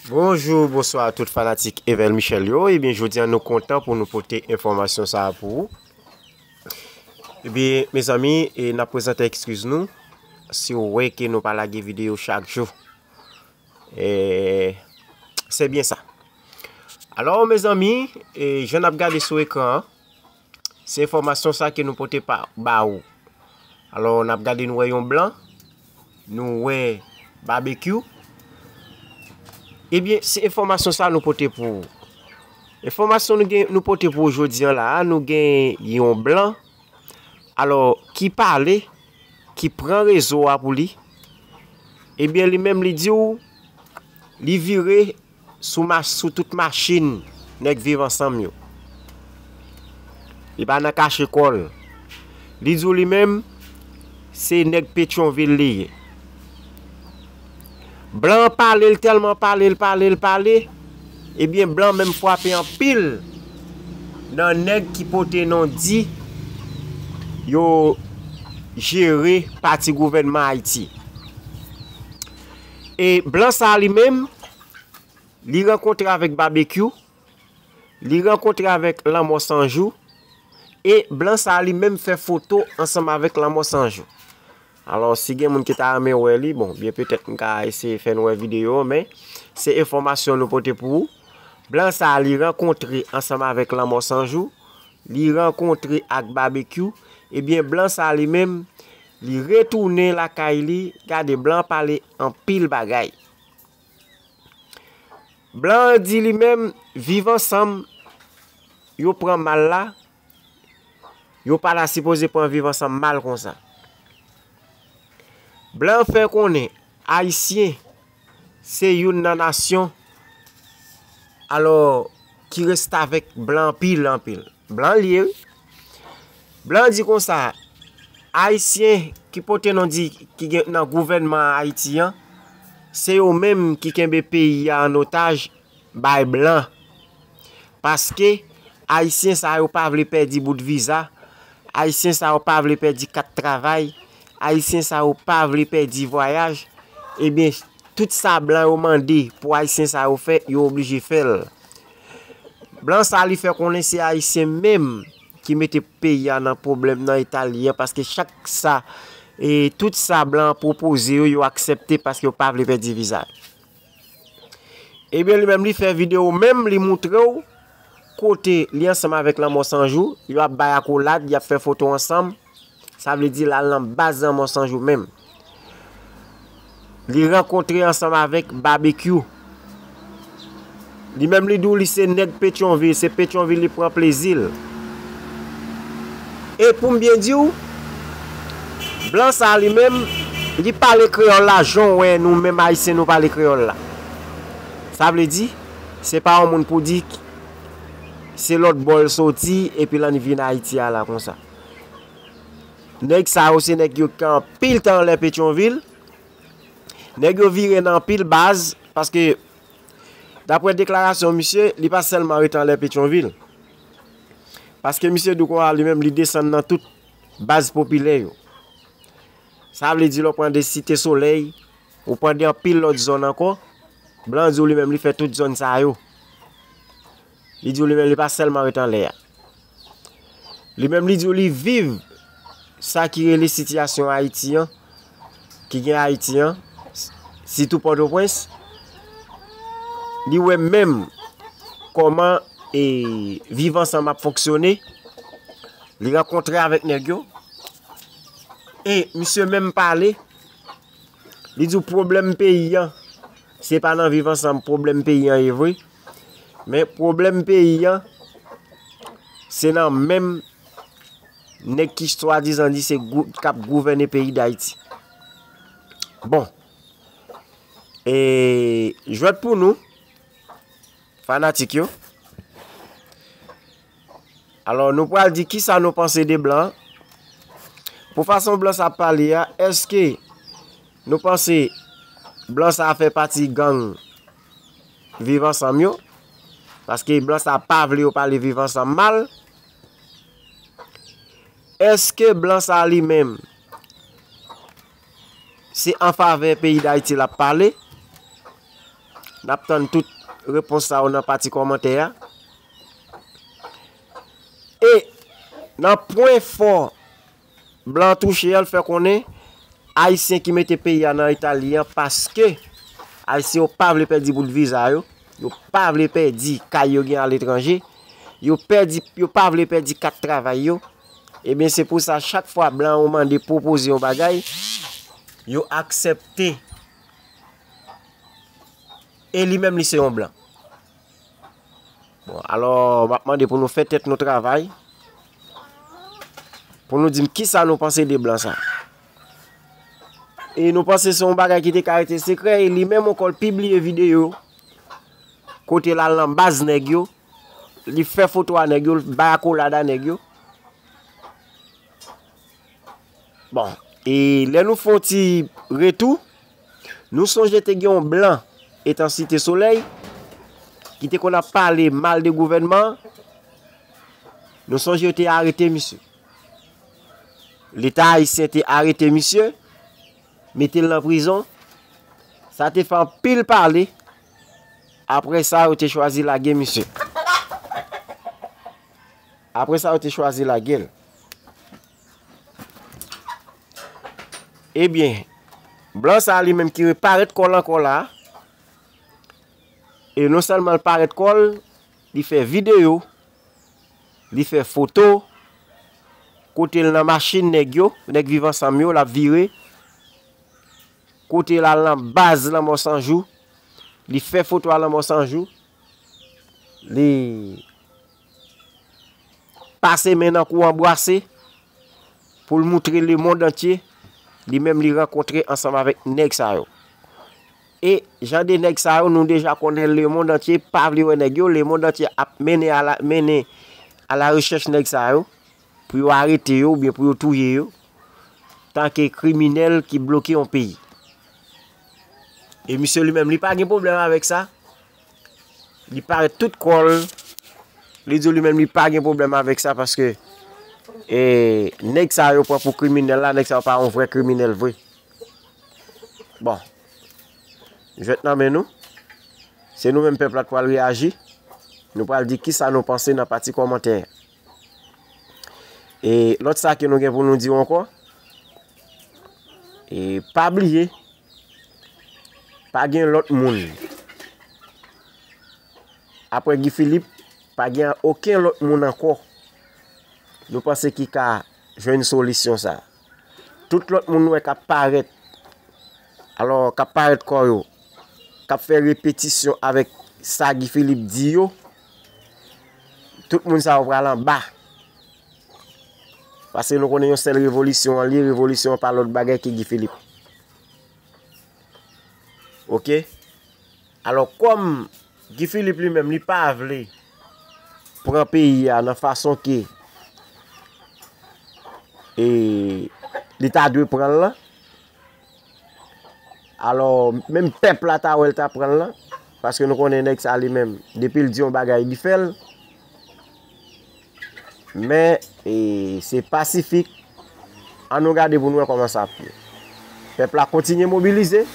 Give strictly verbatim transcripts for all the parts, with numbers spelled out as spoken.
Bonjou, bonswa tout fanatik Evel Michel yo. Ebyen, jodi a nou kontan pou nou pote enfòmasyon sa a pou ou. Ebyen, mezanmi, e n ap prezante ekskiz nou si w wè ke nou pa lage videyo chak jou. E, se byen sa. Alò, mezanmi, e, jan n ap gade sou ekran an, se enfòmasyon sa ke nou pote pa, ba ou. Alò, n ap gade, nou wè yon blan, nou wè babekyou. Ebyen, se enfòmasyon sa nou pote pou ou. Enfòmasyon nou gen, nou pote pou ou jodi an la a, nou gen yon blan, alò, ki pale, ki pran rezo a pou li. Ebyen, li menm, li di w, li vire sou ma-, sou tout machin nèg Viv Ansanm yo. Li pa nan kache kò l. Li di w li menm, se nèg Petyonvil li ye. Blan an pale, l tèlman pale, l pale, l pale. Ebyen, blan menm frape anpil nan nèg ki pote non di yo jere pati gouvènman Ayiti. E blan sa a li menm, li rankontre avèk Babekyou, li rankontre avèk Lanmò San Jou, e blan sa a li menm fè foto ansanm avèk Lanmò San Jou. Alò, si gen moun ki ta renmen wè li, bon, byen petèt m ka eseye fè n wè videyo, men se enfòmasyon nou pote pou ou. Blan sa a li rankontre ansanm avèk Lanmò San Jou, li rankontre ak Babekyou, ebyen blan sa a li menm, li retounen lakay li, gade blan pale anpil bagay. Blan an di li menm, Viv Ansanm, yo pran mal la, yo pa ta sipoze pran Viv Ansanm mal konsa. Blan an fè konnen, Ayisyen, se youn nan nasyon, alò, ki restavèk blan anpil, anpil. Blan li ye, wi. Blan di konsa, Ayisyen ki pote non di ki gen nan gouvènman Ayiti an, se yo menm ki kenbe peyi a an otaj bay blan. Paske Ayisyen sa yo pa vle pèdi bout viza, Ayisyen sa yo pa vle pèdi kat travay, Ayisyen sa yo pa vle pèdi vwayaj, ebyen, tout sa blan yo mande pou Ayisyen sa yo fè, yo oblije fè l. Blan sa li fè konnen se Ayisyen menm ki mete peyi a nan pwoblèm, nan eta li ye a, paske chak sa, e tout sa blan an pwopoze yo, yo aksepte paske yo pa vle pèdi viza. Ebyen, li menm, li fè videyo menm, li moutre w kote li ansanm avèk Lanmò San Jou, yo ap bay akolad, y ap fè foto ansanm. Sa vle di l al nan baz Lanmò San Jou menm. Li rankontre ansanm avèk Babekyou. Li menm li di w li se nèg Petyonvil, se Petyonvil li pran plezi l. E pou m byen di w, blan sa a li menm, li pale kreyòl la jan w wè nou menm Ayisyen nou pale kreyòl la. Sa vle di, se pa yon moun pou di se lòt bò l soti epi l annik vin Ayiti a la konsa. Nèg sa yo se nèg yo ki anpil tan anlè Petyonvil. Nèg yo vire nan anpil baz, paske daprè deklarasyon misye, li pa sèlman rete anlè Petyonvil. Paske misye di w konsa li menm li desann nan tout baz popilè yo. Sa vle di lè w pran de Site Solèy, ou pran de anpil lòt zòn ankò, blan di w li menm li fè tout zòn sa yo. Li di w li menm li pa sèlman ret anlè a. Li menm li di w li viv sa ki rele sitiyasyon Ayiti an, ki gen Ayiti an, sitou Pòtoprens. Li wè menm kòman e Viv Ansanm ap fonksyone. Li rankontre avèk nèg yo. E misye menm pale. Li di w pwoblèm peyi an, se pa nan Viv Ansanm pwoblèm peyi an ye vre. Men pwoblèm peyi an, se nan menm nèg ki swadizan di se gou-, k ap gouvène peyi Dayiti. Bon. E jwèt pou nou, fanatik yo. Alò, nou pral di kisa nou panse de blan. Pou fason blan sa ap pale a, èske nou panse blan sa fè pati gang Viv Ansanm yo? Paske blan sa pa vle yo pale Viv Ansanm mal. Èske blan sa li menm se an favè peyi Dayiti l ap pale? n ap tann tout repons sa yo nan pati kòmantè a. E nan pwen fò blan an touche a, l fè konnen Ayisyen ki mete peyi a nan eta li an, paske Ayisyen yo pa vle pèdi bout viza yo, yo pa vle pèdi kay yo gen aletranje, yo pèdi, yo pa vle pèdi kat travay yo. Ebyen, se pou sa, chak fwa blan yo mande, pwopoze yon bagay, yo aksepte. E li menm, li se yon blan. Bon, alò, m ap mande pou nou fè tèt nou travay, pou nou di m kisa nou panse de blan sa. E nou panse se yon bagay ki te ka rete sekrè, e li menm ankò, l pibliye videyo kote l al nan baz nèg yo, li fè foto a nèg yo, l bay akolad a nèg yo. Bon, e lè nou fè yon ti retou, nou sonje te gen yon blan, etan Site Solèy, ki te konn ap pale mal de gouvènman an. Nou sonje yo te arete misye. Leta ayisyen te arete misye, mete l nan prizon. Sa te fè anpil pale. Apre sa, yo te chwazi lage misye. Apre sa, yo te chwazi lage l. Ebyen, blan sa a li menm ki reparèt kò l ankò la, e non sèlman l parèt kò l, li fè videyo, li fè foto, kote l nan machin nèg yo, nèg Viv Ansanm yo, l ap vire, kote l al nan baz Lanmò San Jou, li fè foto a Lanmò San Jou, li pase men nan kou anbrase pou l moutre lemonn antye, li menm li rankontre ansanm avèk nèg sa yo. E jan de nèg sa yo, nou deja konnen lemonn antye pa vle wè nèg yo, lemonn antye ap mennen a la, mennen a la rechèch nèg sa yo, pou yo arete yo oubyen pou yo touye yo, tanke kriminèl ki bloke yon peyi. E misye li menm, li pa gen pwoblèm avèk sa. Li parèt tout kò l. Li di w li menm li pa gen pwoblèm avèk sa paske, e, nèg sa yo pran pou kriminèl la, nèg sa yo pa yon vrè kriminèl vre. Bon. Jwèt nan men nou. Se nou menm pèp la k pral reyaji. Nou pral di kisa nou panse nan pati kòmantè. E lòt sa ke nou gen pou nou di w ankò, e pa bliye, pa gen lòt moun. Apre Guy Philippe, pa gen okenn lòt moun ankò nou panse ki ka jwenn solisyon sa. Tout lòt moun nou wè k ap parèt, alò, k ap parèt kò yo, k ap fè repetisyon avèk sa Guy Philippe di yo, tout moun sa yo pral anba. Paske nou konnen yon sèl revolisyon an li, revolisyon an pa lòt bagay ke Guy Philippe. Oke? Alò, kòm Guy Philippe li menm, li pa vle pran peyi a nan fason ke, e, li ta dwe pran l lan, alò, menm pèp la ta wè l ta pran l lan, paske nou konnen nèg sa li menm, depi l di yon bagay, li fè l. Men, e, se pasifik. An nou gade pou nou wè kòman sa ap ye. Pèp la kontinye mobilize.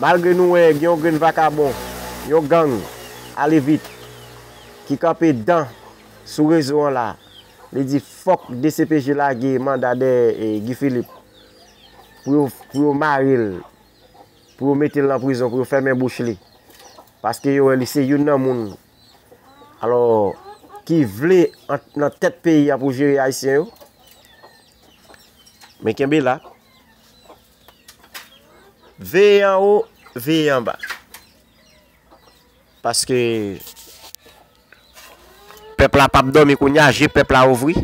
Malgre nou wè gen yon grenn vakabon, yon gang, ale vit, ki kanpe dan sou rezo an la. Li di fòk D C P J lage manda dèyè, e, Guy Philippe pou yo, pou yo mare l, pou yo mete l nan prizon, pou yo fèmen bouch li. Paske yo wè li se youn nan moun, alò, ki vle ant-, nan tèt peyi a pou jere Ayisyen yo. Men kenbe la. Veye anwo, veye anba. Paske pèp la p ap dòmi kounye a, je pèp la ouvri.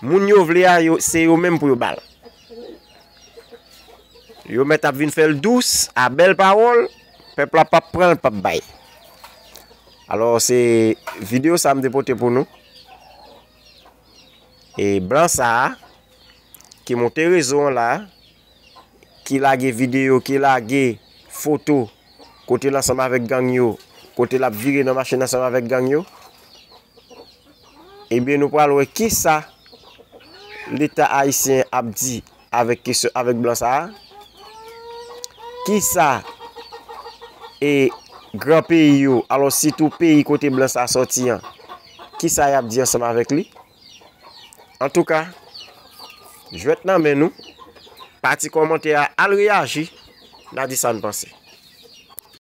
Moun yo vle a, yo, se yo menm pou yo ba l. Yo mèt ap vin fè l dous, a bèl pawòl, pèp la p ap pran l, p ap bay. Alò, se videyo sa a m te pote pou nou. E blan sa a, ki monte rezo an la, ki lage videyo, ki lage foto, kote l ansanm avèk gang yo, kote l ap vire nan machin ansanm avèk gang yo. Ebyen, nou pral wè kisa Leta ayisyen ap di avèk kesyon, avèk blan sa a. Kisa e gran peyi yo, alò sitou peyi kote blan sa sòti an, kisa y ap di ansanm avèk li? Antouka, jwèt nan men nou, pati kòmantè a, al reyaji, n a di sa n panse.